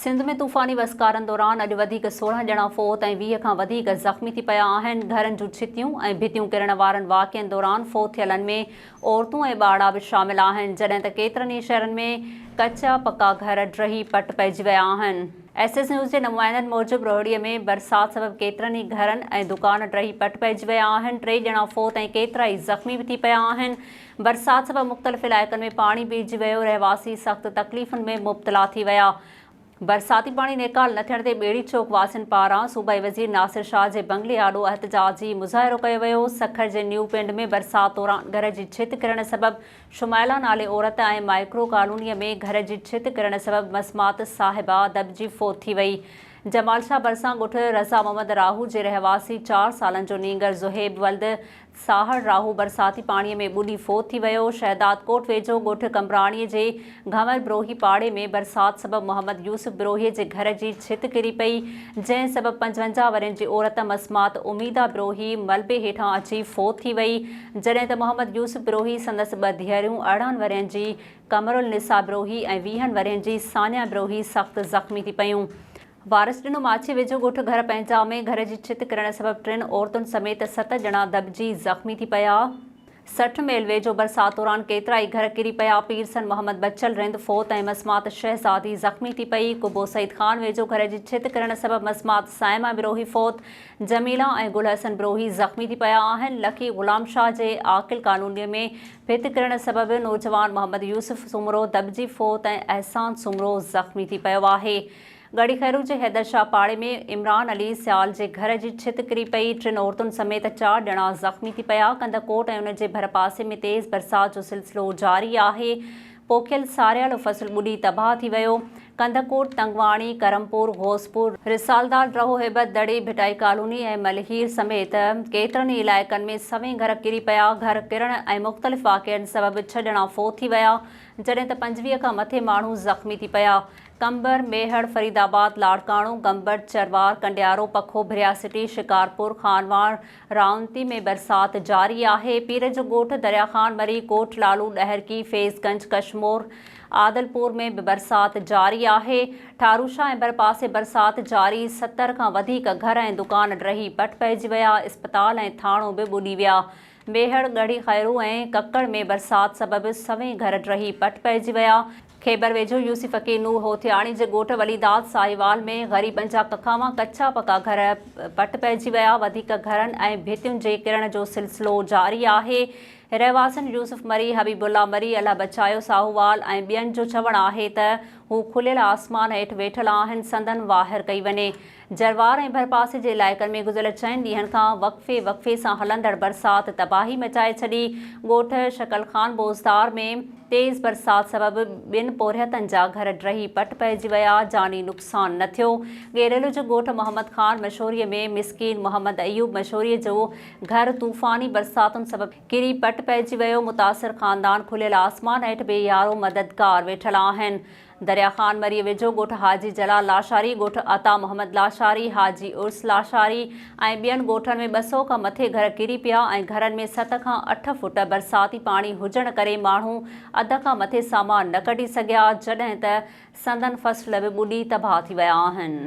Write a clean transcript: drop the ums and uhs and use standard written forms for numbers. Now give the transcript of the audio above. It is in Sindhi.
سنڌ ۾ طوفاني وسڪارن دوران اڄ وڌيڪ 16 ڄڻا فوت ۽ 20 کان وڌيڪ زخمي ٿي پيا آهن، گهرن جون ڇتيون ۽ ڀتيون ڪرڻ وارن واقعن دوران فوت ٿيلن ۾ عورتون ۽ ٻارڙا به شامل آهن، جڏهن ته ڪيترن ئي شهرن ۾ ڪچا پڪا گهر ڊهي پٽ پئجي ويا آهن. ايس ايس نيوز جي نمائندن موجب روهڙي ۾ برسات سبب ڪيترن ئي گهرن ۽ دڪان ڊهي پٽ پئجي ويا آهن، ٽي ڄڻا فوت ۽ ڪيترائي زخمي به ٿي پيا آهن، برسات سبب مختلف علائقن ۾ پاڻي بيهجي ويو، رهواسي سخت تڪليفن ۾ مبتلا ٿي ويا. برساتي پاڻي نيڪال نه ٿيڻ تي ٻيڙي چوڪ واسين پاران صوبائي وزير ناصر شاهه جي بنگلي آڏو احتجاجي مظاهرو ڪيو ويو. سکر جي نيو پنڊ ۾ برسات دوران گهر جي ڇت ڪرڻ سبب شمائلا نالي عورت ۽ مائڪرو ڪالوني ۾ گهر جي ڇت ڪرڻ سبب مسمات صاحبه دٻجي فوت ٿي وئي. جمال شاهه ڀرسان ڳوٺ رضا محمد راهو جي رهواسي چار سالن جو نينگر زوهيب ولد ساهڙ راهو برساتي پاڻي ۾ ٻڏي فوت ٿي ويو. شهدادڪوٽ ويجهو ڳوٺ قمبراڻي جي گهنور بروهي پاڙي ۾ برسات سبب محمد يوسف بروهي جي گهر جي ڇت ڪري پئي، جنهن سبب 55 ورهين جي عورت مسمات اميده بروهي ملبي هيٺان اچي فوت ٿي وئي، جڏهن ته محمد يوسف بروهي سندس ٻه ڌيئريون 18 ورهين جي قمرالنساء بروهي ۽ ويهن ورهين جي ثانيه بروهي سخت زخمي ٿي پيون. وارث ڏنو ماڇي ويجهو ڳوٺ گهر پنهنجا ۾ گهر جي ڇت ڪرڻ سبب ٽن عورتن سميت ست ڄڻا دٻجي زخمي ٿي پيا. 60 ميل ويجهو برسات دوران ڪيترائي گهر ڪري پيا، پيرسن محمد بچل رند فوت ۽ مسمات شهزادي زخمي ٿي پئي، قبو سعيد خان ويجهو گهر جي ڇت ڪرڻ سبب مسمات صائمه بروهي فوت، جميله ۽ گل حسن بروهي زخمي ٿي پيا آهن، لکي غلام شاهه جي عاقل ڪالوني ۾ ڀت ڪرڻ سبب نوجوان محمد يوسف سومرو دٻجي فوت ۽ احسان سومرو زخمي ٿي پيو آهي. ڳڙهي خيرو جي حيدر شاهه پاڙي ۾ عمران علي سيال جي گهر جي ڇت ڪري پئي، ٽن عورتن سميت چار ڄڻا زخمي ٿي پيا، ڪنڌڪوٽ ۽ ان جي ڀرپاسي ۾ تيز برسات جو سلسلو جاري آهي، پوکيل ساريالو فصل ٻڏي تباهه ٿي ويو، ڪنڌڪوٽ، تنگواڻي، ڪرمپور، غوثپور، رسالدار، ڊرهو هيبت، دڙي، ڀٽائي ڪالوني ۽ ملهير سميت ڪيترن ئي علائقن ۾ سوين گهر ڪري پيا، گهر ڪرڻ ۽ مختلف واقعن سبب ڇهه ڄڻا فوت ٿي ويا، جڏهن ته 25 کان مٿي ماڻهو زخمي ٿي پيا. قمبر، ميهڙ، فريد آباد، لاڙڪاڻو، گمبٽ، چروار، ڪنڊيارو، پکو، ڀريا سٽي، شڪارپور، خانواهڻ، رائونتي ۾ برسات جاري آهي. پير جو ڳوٺ، دريا خان مري، ڪوٽ لالو، ڏهرڪي، فيض گنج، ڪشمور، عادلپور ۾ به برسات جاري آهي. ٺاروشاه ۽ ڀرپاسي برسات جاري، 70 کان وڌيڪ گهر ۽ دڪان ڊهي پٽ پئجي ويا، اسپتال ۽ ٿاڻو به ٻڏي ويا. ميهڙ، ڳڙهي خيرو ۽ ڪڪڙ ۾ برسات سبب سوين گهر ڊهي پٽ پئجي ويا. خيبر ويجهو يوسي فقير نور هوٿياڻي جي ڳوٺ وليداد ساهيوال ۾ غريبن جا ڪکاوان ڪچا پڪا گهر پٽ پئجي ويا، وڌيڪ گهرن ۽ ڀتين جي ڪرڻ جو سلسلو جاري آهي، رهواسين يوسف مري، حبيب الله مري، الله بچايو ساهووال ۽ ٻين جو چوڻ آهي ته هو کليل آسمان هيٺ ويٺل آهن، سندن واهر ڪئي وڃي. جروار ۽ ڀرپاسي جي علائقن ۾ گذريل چئن ڏينهن کان وقفي وقفي سان هلندڙ برسات تباهي مچائي ڇڏي، ڳوٺ شڪل خان بوزدار ۾ تيز برسات سبب ٻن پورهيتن جا گهر ڊهي پٽ پئجي ويا، جاني نقصان نه ٿيو، ڳيريلو جي ڳوٺ محمد خان مشوري ۾ مسڪين محمد ايوب مشوري جو گهر طوفاني برساتن سبب ڪري پٽ پئجي ويو، متاثر خاندان کليل آسمان هيٺ بي يارو مددگار ويٺل آهن. دريا خان مريء ويجهو ڳوٺ حاجي جلال لاشاري، ڳوٺ عطا محمد لاشاري، حاجي عرس لاشاري ۽ ٻين ڳوٺن ۾ 200 کان مٿي گهر ڪري پيا ۽ گهرن ۾ ست کان اٺ فوٽ برساتي پاڻي هجڻ ڪري ماڻهو اڌ کان مٿي سامان نه ڪڍي سگهيا، جڏهن ته سندن فصل به ٻڏي تباهه ٿي ويا آهن.